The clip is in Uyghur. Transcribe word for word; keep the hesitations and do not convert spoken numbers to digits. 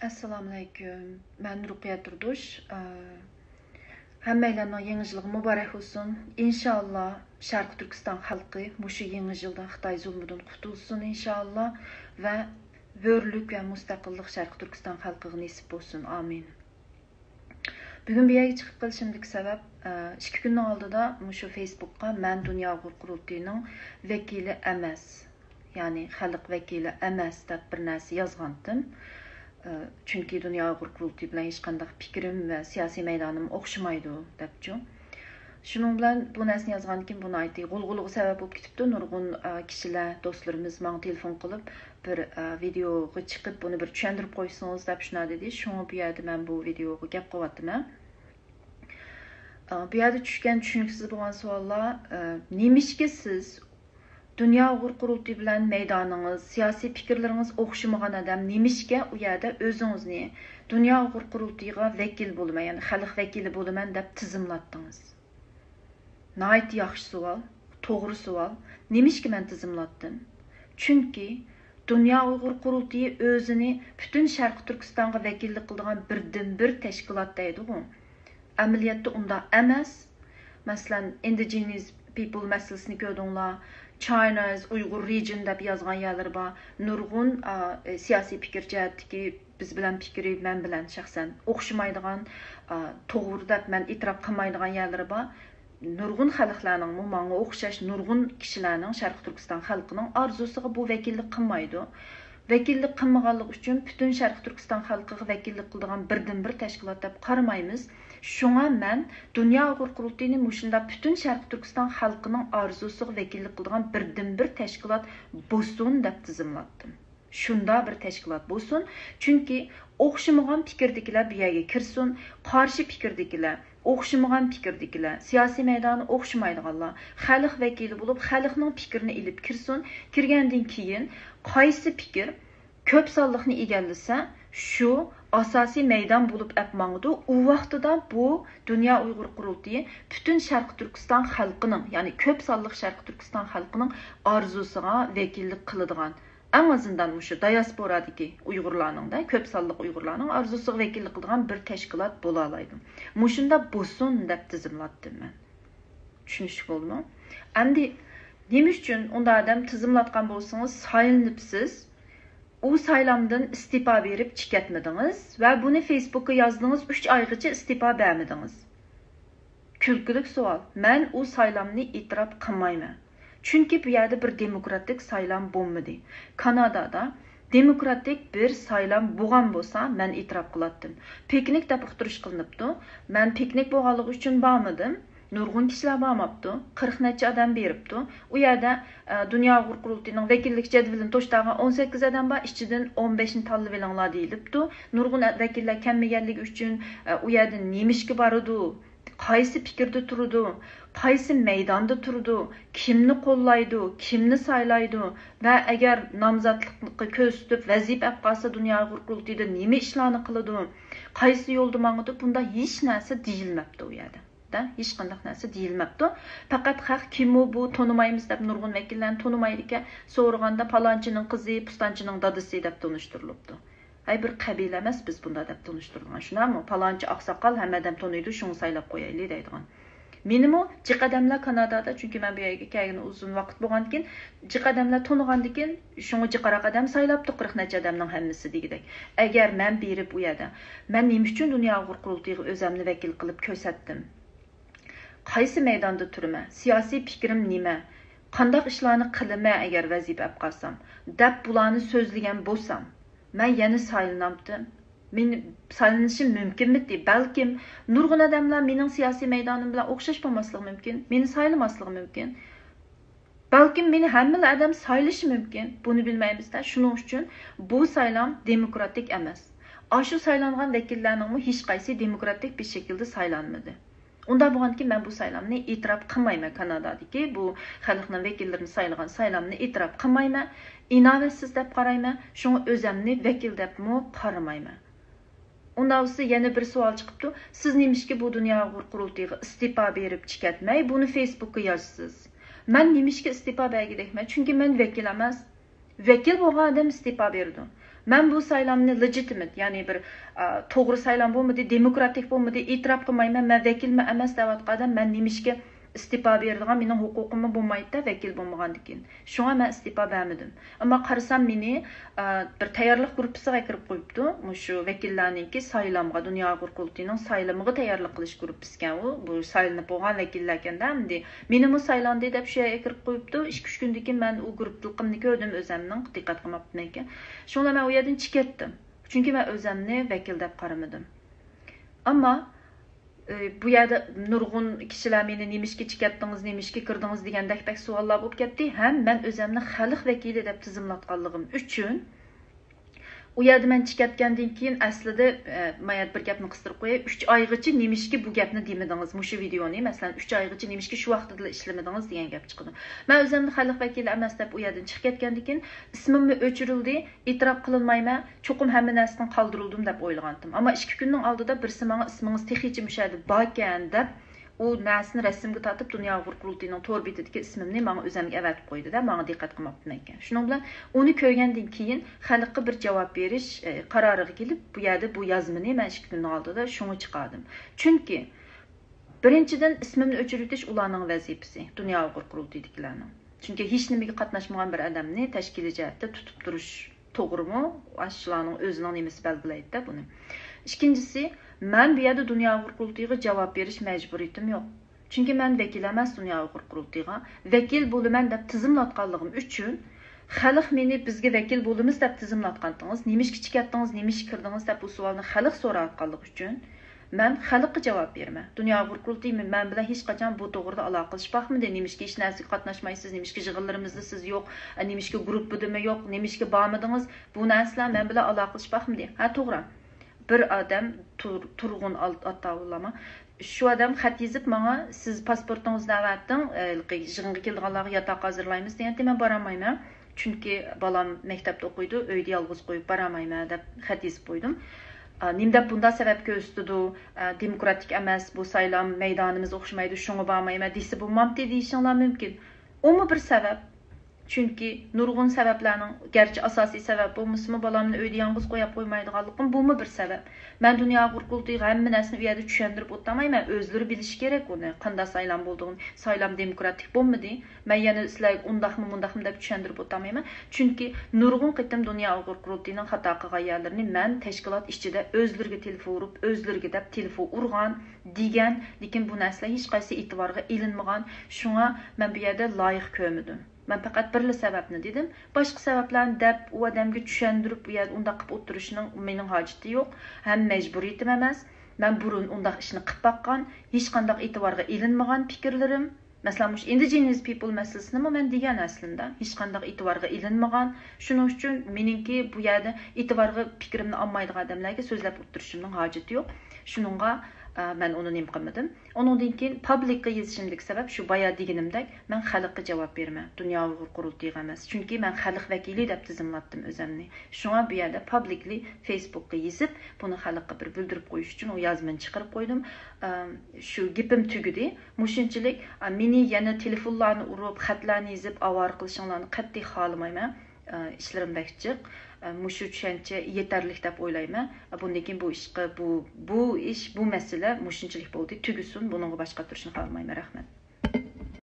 ئەسسالامۇئەلەيكۇم. مەن رۇقىيە تۇردۇش. ئە، ھەممەيلەننىڭ يېڭى يىلىغا مۇبارەك بولسۇن. ئىنشائاللا، شەرقىي تۈركىستان خەلقى مۇشۇ يېڭى يىلدا خىتاي زۇلمىدىن قۇتۇلسۇن، ئىنشائاللا، ۋە ھۆرلۈك ۋە مۇستەقىللىق شەرقىي تۈركىستان خەلقىگە نېسىپ بولسۇن. ئامىن. بۈگۈن بۇ يەرگە چىقىپ قېلىشىمدىكى سەۋەب، ئە، ئىككى كۈننىڭ ئالدىدا مۇشۇ فېيسبۇكقا «مەن دۇنيا ئۇيغۇر قۇرۇلتىيىنىڭ ۋەكىلى ئەمەس، يەنى خەلق ۋەكىلى ئەمەس» دەپ بىر نەرسە يازغانتىم. ئە، چۈنكى دۇنيا ئۇيغۇر قۇرۇلتىيى بىلەن ھېچقانداق پىكرىم ۋە سىياسىي مەيدانىم ئوخشىمايدۇ، دەپچۇ. شۇنىڭ بىلەن بۇ نەرسىنى يازغاندىن كېيىن، بۇ ناھايىتى غۇلغۇلىغا سەۋەب بولۇپ كېتىپتۇ. نۇرغۇن، ئە، كىشىلەر، دوستلىرىمىز ماڭا تېلېفون قىلىپ، بىر، ئە، ۋىدېوغا چىقىپ، بۇنى بىر چۈشەندۈرۈپ قويسىڭىز، دەپ شۇنداق دېدى. شۇڭا بۇ يەردە مەن بۇ ۋىدېوغا گەپ قىلىۋاتىمەن. ئە، بۇ يەردە چۈشكەن چۈشىنىكسىز بولغان سوئاللار، ئە، نېمىشقا سىز دۇنيا ئۇيغۇر قۇرۇلتىيى بىلەن مەيدانىڭىز، سىياسىي پىكىرلىرىڭىز ئوخشىمىغان ئادەم نېمىشقا ئۇ يەردە ئۆزىڭىزنى دۇنيا ئۇيغۇر قۇرۇلتىيىغا ۋەكىل بولىمەن، يەنى خەلق ۋەكىلى بولىمەن دەپ تىزىملاتتىڭىز؟ ناھايىتى ياخشى سوئال، توغرا سوئال. نېمىشقا مەن تىزىملاتتىم؟ چۈنكى دۇنيا ئۇيغۇر قۇرۇلتىيى ئۆزىنى پۈتۈن شەرقىي تۈركىستانغا ۋەكىللىك قىلىدىغان بىردىنبىر تەشكىلات دەيدىغۇ. ئەمەلىيەتتە ئۇنداق ئەمەس. مەسىلەن، Indigenous People مەسىلىسىنى كۆردۈڭلار. China's Uyghur Region دەپ يازغان يەرلىرى بار. نۇرغۇن، ئا، سىياسىي پىكىر جەھەتتىكى بىز بىلەن پىكرى مەن بىلەن شەخسەن ئوخشىمايدىغان، ئا، توغرا دەپ مەن ئېتىراپ قىلمايدىغان يەرلىرى بار. نۇرغۇن خەلقلەرنىڭمۇ ماڭا ئوخشاش نۇرغۇن كىشىلەرنىڭ شەرقىي تۈركىستان خەلقىنىڭ ئارزۇسىغا بۇ ۋەكىللىك قىلمايدۇ. ۋەكىللىك قىلمىغانلىقى ئۈچۈن پۈتۈن شەرقىي تۈركىستان خەلقىگە ۋەكىللىك قىلىدىغان بىردىنبىر تەشكىلات دەپ قارىمايمىز. شۇڭا مەن دۇنيا ئۇيغۇر قۇرۇلتىيىنى مۇشۇنداق پۈتۈن شەرقىي تۈركىستان خەلقىنىڭ ئارزۇسىغا ۋەكىللىك قىلىدىغان بىردىنبىر تەشكىلات بولسۇن دەپ تىزىملاتتىم. شۇنداق بىر تەشكىلات بولسۇن، چۈنكى ئوخشىمىغان پىكىردىكىلەر بۇ يەرگە كىرسۇن، قارشى پىكىردىكىلەر، ئوخشىمىغان پىكىردىكىلەر، سىياسىي مەيدانى ئوخشىمايدىغانلار خەلق ۋەكىلى بولۇپ، خەلقنىڭ پىكرىنى ئېلىپ كىرسۇن. كىرگەندىن كېيىن قايسى پىكىر كۆپ سانلىقنى ئىگىلىسە، شۇ ئاساسىي مەيدان بولۇپ ئەپ ماڭىدۇ. ئۇ ۋاقتىدا بۇ دۇنيا ئۇيغۇر قۇرۇلتىيى پۈتۈن شەرقىي تۈركىستان خەلقىنىڭ، يەنى كۆپ سانلىق شەرقىي تۈركىستان خەلقىنىڭ ئارزۇسىغا ۋەكىللىك قىلىدىغان، ئەڭ ئازىندان مۇشۇ دىياسپورادىكى ئۇيغۇرلارنىڭ-دە، كۆپ سانلىق ئۇيغۇرلارنىڭ ئارزۇسىغا ۋەكىللىك قىلىدىغان بىر تەشكىلات بولالايدۇ. مۇشۇنداق بولسۇن دەپ تىزىملاتتىم مەن. چۈشىنىشلىك بولدىمۇ؟ ئەمدى نېمە ئۈچۈن ئۇنداق ئادەم تىزىملاتقان بولسىڭىز، سايلىنىپسىز، ئۇ سايلامدىن ئىستېپا بېرىپ چىكەتمىدىڭىز ۋە بۇنى فېيسبۇكقا يازدىڭىز، ئۈچ ئايغىچە ئىستېپا بەرمىدىڭىز. كۈلكىلىك سوئال. مەن ئۇ سايلامنى ئېتىراپ قىلمايمەن. چۈنكى بۇ يەردە بىر دېموكراتىك سايلام بولمىدى. كانادادا دېموكراتىك بىر سايلام بولغان بولسا، مەن ئېتىراپ قىلاتتىم. پىكنىك دەپ ئۇقتۇرۇش قىلىنىپتۇ. مەن پىكنىك بولغانلىقى ئۈچۈن بارمىدىم. نۇرغۇن كىشىلەر بارماپتۇ. قىرىق نەچچە ئادەم بېرىپتۇ. ئۇ يەردە، ئە، دۇنيا ئۇيغۇر قۇرۇلتىيىنىڭ ۋەكىللىك جەدۋىلىنى توشتۇرغان ئون سەككىز ئادەم بار، ئىچىدىن ئون بەشنى تاللىۋېلىڭلار دېيىلىپتۇ. نۇرغۇن ۋەكىللەر كەلمىگەنلىكى ئۈچۈن، ئە، ئۇ يەردە نېمىشقا بارىدۇ؟ قايسى پىكىردە تۇرىدۇ، قايسى مەيداندا تۇرىدۇ، كىمنى قوللايدۇ، كىمنى سايلايدۇ ۋە ئەگەر نامزاتلىقنى كۆرسىتىپ ۋەزىپە ئەپ قالسا، دۇنيا ئۇيغۇر قۇرۇلتىيىدا نېمە ئىشلارنى قىلىدۇ، قايسى يولدا ماڭىدۇ، بۇنداق ھېچ نەرسە دېيىلمەپتۇ ئۇ يەردە. دە، ھېچقانداق نەرسە دېيىلمەپتۇ. پەقەت خەق كىمۇ بۇ، تونۇمايمىز دەپ نۇرغۇن ۋەكىللەرنى تونۇمايدىكەن، سورىغاندا پالانچىنىڭ قىزى، پۇستانچىنىڭ دادىسى دەپ تونۇشتۇرۇلۇپتۇ. ھەي، بىر قەبىلە ئەمەس بىز بۇنداق دەپ تونۇشتۇرىدىغان، شۇنداقمۇ؟ پالانچى ئاقساقال، ھەممە ئادەم تونۇيدۇ، شۇڭا سايلاپ قويايلى دەيدىغان. مېنىمۇ جىق ئادەملەر كانادادا، چۈنكى مەن بۇ يەرگە كەلگىنى ئۇزۇن ۋاقىت بولغاندىكىن، جىق ئادەملەر تونۇغاندىكىن، شۇڭا جىقراق ئادەم سايلاپتۇ، قىرىق نەچچە ئادەمنىڭ ھەممىسى دېگۈدەك. ئەگەر مەن بېرىپ ئۇ يەردە، مەن نېمە ئۈچۈن دۇنيا ئۇيغۇر قۇرۇلتىيىغا ئۆزەمنى ۋەكىل قىلىپ كۆرسەتتىم؟ قايسى مەيداندا تۇرىمەن؟ سىياسىي پىكرىم نېمە؟ قانداق ئىشلارنى قىلىمەن، ئەگەر ۋەزىپە ئەپ قالسام؟ دەپ بۇلارنى سۆزلىگەن بولسام، مەن يەنە سايلىنامتىم؟ مېنى سايلىنىشىم مۇمكىنمىدى؟ بەلكىم نۇرغۇن ئادەملەر مېنىڭ سىياسىي مەيدانىم بىلەن ئوخشاش بولماسلىقى مۇمكىن، مېنى سايلىماسلىقى مۇمكىن. بەلكىم مېنى ھەممىلا ئادەم سايلىشى مۇمكىن، بۇنى بىلمەيمىز-دە. شۇنىڭ ئۈچۈن بۇ سايلام دېموكراتىك ئەمەس. ئاشۇ سايلانغان ۋەكىللەرنىڭمۇ ھېچقايسى دېموكراتىك بىر شەكىلدە سايلانمىدى. ئۇنداق بولغاندىكىن، مەن بۇ سايلامنى ئېتىراپ قىلمايمەن، كانادادىكى بۇ خەلقنىڭ ۋەكىللىرىنى سايلىغان سايلامنى ئېتىراپ قىلمايمەن، ئىناۋەتسىز دەپ قارايمەن، شۇڭا ئۆزەمنى ۋەكىل دەپمۇ قارىمايمەن. ئۇنداق بولسا يەنە بىر سوئال چىقىپتۇ، سىز نېمىشقا بۇ دۇنيا ئۇيغۇر قۇرۇلتىيىغا ئىستېپا بېرىپ چىكەتمەي، بۇنى فېيسبۇكقا يازىسىز؟ مەن نېمىشقا ئىستېپا بەرگۈدەكمەن؟ چۈنكى مەن ۋەكىل ئەمەس. ۋەكىل بولغان ئادەم ئىستېپا بېرىدۇ. مەن بۇ سايلامنى لېجىتىمىت، يەنى بىر، ئا، توغرا سايلام بولمىدى، دېموكراتىك بولمىدى، ئېتىراپ قىلمايمەن، مەن ۋەكىلمۇ ئەمەس دەۋاتقان ئادەم، مەن نېمىشقا ئىستېپا بېرىدىغان، مېنىڭ ھوقۇقۇممۇ بولمايتتى ۋەكىل بولمىغاندىكىن. شۇڭا مەن ئىستېپا بەرمىدىم. ئەمما قارىسام مېنى، ئا، بىر تەييارلىق گۇرۇپپىسىغا كىرىپ قويۇپتۇ. مۇشۇ ۋەكىللەرنىڭكى سايلامغا، دۇنيا ئۇيغۇر قۇرۇلتىيىنىڭ سايلىمىغا تەييارلىق قىلىش گۇرۇپپىسىكەن ئۇ. بۇ سايلىنىپ بولغان ۋەكىللەركەندە ئەمدى. مېنىمۇ سايلاندى دەپ شۇ يەرگە كىرىپ قويۇپتۇ. ئىككى، ئۈچ كۈندىن كېيىن مەن ئۇ گۇرۇپپىلىقىمنى كۆردۈم، ئۆزەمنىڭ دىققەت قىلماپتىمەنكەن. شۇڭا مەن ئۇ يەردىن چىقىپ كەتتىم. چۈنكى مەن ئۆزەمنى ۋەكىل دەپ قارىمىدىم. ئەمما، ئى، بۇ يەردە نۇرغۇن كىشىلەر مېنى نېمىشقا چىقىپ كەتتىڭىز، نېمىشقا كىردىڭىز دېگەندەك بەك سوئاللار بولۇپ كەتتى. ھەم مەن ئۆزەمنى خەلق ۋەكىلى دەپ تىزىملاتقانلىقىم ئۈچۈن، ئۇ يەردە مەن چىقىپ كەتكەندىن كېيىن، ئەسلىدە، ئە، مايا بىر گەپنى قىستۇرۇپ قوياي، ئۈچ ئايغىچە نېمىشقا بۇ گەپنى دېمىدىڭىز، مۇشۇ ۋىدېئونى، مەسىلەن، ئۈچ ئايغىچە نېمىشقا شۇ ۋاقتىدىلا ئىشلىمىدىڭىز دېگەن گەپ چىقىدۇ. مەن ئۆزۈمنى خەلق ۋەكىلى ئەمەس دەپ ئۇ يەردىن چىقىپ كەتكەندىن كېيىن، ئىسمىممۇ ئۆچۈرۈلدى، ئېتىراپ قىلىنمايمەن، چوقۇم ھەممە نەرسىدىن قالدۇرۇلدۇم دەپ ئويلىغانتىم. ئەمما ئىككى كۈننىڭ ئالدىدا بىرسى ماڭا ئىسمىڭىز تېخىچە مۇشۇ يەردە باركەن دەپ، ئۇ نەرسىنى رەسىمگە تارتىپ، دۇنيا ئۇيغۇر قۇرۇلتىيىنىڭ تور بېتىدىكى ئىسمىمنى ماڭا ئۆزەمگە ئەۋەتىپ قويدى-دە، ماڭا دىققەت قىلماپتىمەنكەن. شۇنىڭ بىلەن ئۇنى كۆرگەندىن كېيىن خەلققە بىر جاۋاب بېرىش، ئە، قارارىغا كېلىپ، بۇ يەردە بۇ يازمىنى مەن ئىككى كۈننىڭ ئالدىدا شۇڭا چىقاردىم. چۈنكى، بىرىنچىدىن، ئىسمىمنى ئۆچۈرۈۋېتىش ئۇلارنىڭ ۋەزىپىسى، دۇنيا ئۇيغۇر قۇرۇلتىيىدىكىلەرنىڭ. چۈنكى ھېچنېمىگە قاتناشمىغان بىر ئادەمنى تەشكىلىي جەھەتتە تۇتۇپ تۇرۇش توغرىمۇ؟ ئاشۇلارنىڭ ئۆزىنىڭ نېمىسى بەلگىلەيدۇ-دە بۇنى. ئىككىنچىسى، مەن بۇ يەردە دۇنيا ئۇيغۇر قۇرۇلتىيىغا جاۋاب بېرىش مەجبۇرىيىتىم يوق. چۈنكى مەن ۋەكىل ئەمەس دۇنيا ئۇيغۇر قۇرۇلتىيىغا. ۋەكىل بولىمەن دەپ تىزىملاتقانلىقىم ئۈچۈن، خەلق مېنى بىزگە ۋەكىل بولىمىز دەپ تىزىملاتقانتىڭىز، نېمىشقا چىكەتتىڭىز، نېمىشقا كىردىڭىز دەپ بۇ سوئالنى خەلق سوراۋاتقانلىقى ئۈچۈن، مەن خەلققە جاۋاب بېرىمەن. دۇنيا ئۇيغۇر قۇرۇلتىيى مەن بىلەن ھېچقاچان بۇ توغرىدا ئالاقىلىشىپ باقمىدى. نېمىشقا ھېچ نەرسىگە قاتناشمايسىز، نېمىشقا يىغىنلىرىمىزدا سىز يوق، نېمىشقا گۇرۇپپىدىمۇ يوق، نېمىشقا بارمىدىڭىز؟ بۇ نەرسىلەر مەن بىلەن ئالاقىلىشىپ باقمىدى. ھە، توغرا. بىر ئادەم تۇر-، تۇرغۇن ئال-، ئاتاۋۇللامۇ. شۇ ئادەم خەت يېزىپ ماڭا، سىز پاسپورتىڭىزنى ئەۋەتىڭ، ئە، يىغىنغا كېلىدىغانلارغا ياتاق ھازىرلايمىز دېگەنتى، مەن بارالمايمەن. چۈنكى بالام مەكتەپتە ئوقۇيدۇ، ئۆيدە يالغۇز قويۇپ بارالمايمەن دەپ خەت يېزىپ قويدۇم. ئا، نېمە دەپ بۇنداق سەۋەب كۆرسىتىدۇ؟ ئا، دېموكراتىك ئەمەس، بۇ سايلام، مەيدانىمىز ئوخشىمايدۇ، شۇڭا بارمايمەن دېسە بولمامتى دېيىشىڭلار مۇمكىن. ئۇمۇ بىر سەۋەب. چۈنكى نۇرغۇن سەۋەبلەرنىڭ، گەرچە ئاساسىي سەۋەب بولمىسىمۇ، بالامنى ئۆيدە يالغۇز قويۇپ قويمايدىغانلىقىم، بۇمۇ بىر سەۋەب. مەن دۇنيا ئۇيغۇر قۇرۇلتىيىغا ھەممە نەرسىنى ئۇ يەردە چۈشەندۈرۈپ ئولتۇرمايمەن، ئۆزلىرى بىلىشى كېرەك ئۇنى، قانداق سايلام بولىدىغىنى. سايلام دېموكراتىك بولمىدى. مەن يەنە سىلەرگە ئۇنداقمۇ، مۇنداقمۇ دەپ چۈشەندۈرۈپ ئولتۇرمايمەن. چۈنكى نۇرغۇن قېتىم دۇنيا ئۇيغۇر قۇرۇلتىيىنىڭ خاتا قىلغان يەرلىرىنى مەن تەشكىلات ئىچىدە ئۆزلىرىگە تېلېفون ئۇرۇپ، ئۆزلىرىگە دەپ تېلېفون ئۇرغان، دېگەن، لېكىن بۇ نەرسىلەر ھېچقايسى ئېتىبارغا ئېلىنمىغان. شۇڭا مەن بۇ يەردە لايىق كۆرمىدىم. مەن پەقەت بىرلا سەۋەبنى دېدىم. باشقا سەۋەبلەرنى دەپ، ئۇ ئادەمگە چۈشەندۈرۈپ، ئۇ يەردە ئۇنداق قىلىپ ئولتۇرۇشنىڭ مېنىڭ ھاجىتى يوق. ھەم مەجبۇرىيىتىم ئەمەس. مەن بۇرۇن ئۇنداق ئىشنى قىلىپ باققان، ھېچقانداق ئېتىبارغا ئېلىنمىغان پىكىرلىرىم. مەسىلەن، مۇشۇ indigenous people مەسىلىسىنىمۇ مەن دېگەن ئەسلىمدە، ھېچقانداق ئېتىبارغا ئېلىنمىغان. شۇنىڭ ئۈچۈن مېنىڭكى بۇ يەردە ئېتىبارغا، پىكرىمنى ئالمايدىغان ئادەملەرگە سۆزلەپ ئولتۇرۇشۇمنىڭ ھاجىتى يوق. شۇنىڭغا، ئە، مەن ئۇنى نېمە قىلمىدىم. ئۇنىڭدىن كېيىن پابلىكقا يېزىشىمدىكى سەۋەب شۇ، بايا دېگىنىمدەك، مەن خەلققە جاۋاب بېرىمەن، دۇنيا ئۇيغۇر قۇرۇلتىيىغا ئەمەس. چۈنكى مەن خەلق ۋەكىلى دەپ تىزىملاتتىم ئۆزەمنى. شۇڭا بۇ يەردە پابلىكلى فېيسبۇكقا يېزىپ، بۇنى خەلققە بىر بىلدۈرۈپ قويۇش ئۈچۈن ئۇ يازمىنى چىقىرىپ قويدۇم. ئەم، شۇ گېپىم تۈگىدى. مۇشۇنچىلىك، ئا، مېنى يەنە تېلېفونلارنى ئۇرۇپ، خەتلەرنى يېزىپ ئاۋارە قىلىشىڭلارنى قەتئىي خالىمايمەن. ئا، ئىشلىرىم بەك جىق. ئا، مۇشۇ چۈشەنچە يېتەرلىك دەپ ئويلايمەن. ئا، بۇندىن كېيىن بۇ ئىشقا، بۇ، بۇ ئىش، بۇ مەسىلە مۇشۇنچىلىك بولدى، تۈگىسۇن، بۇنىڭغا باش قاتۇرۇشنى خالىمايمەن. رەھمەت.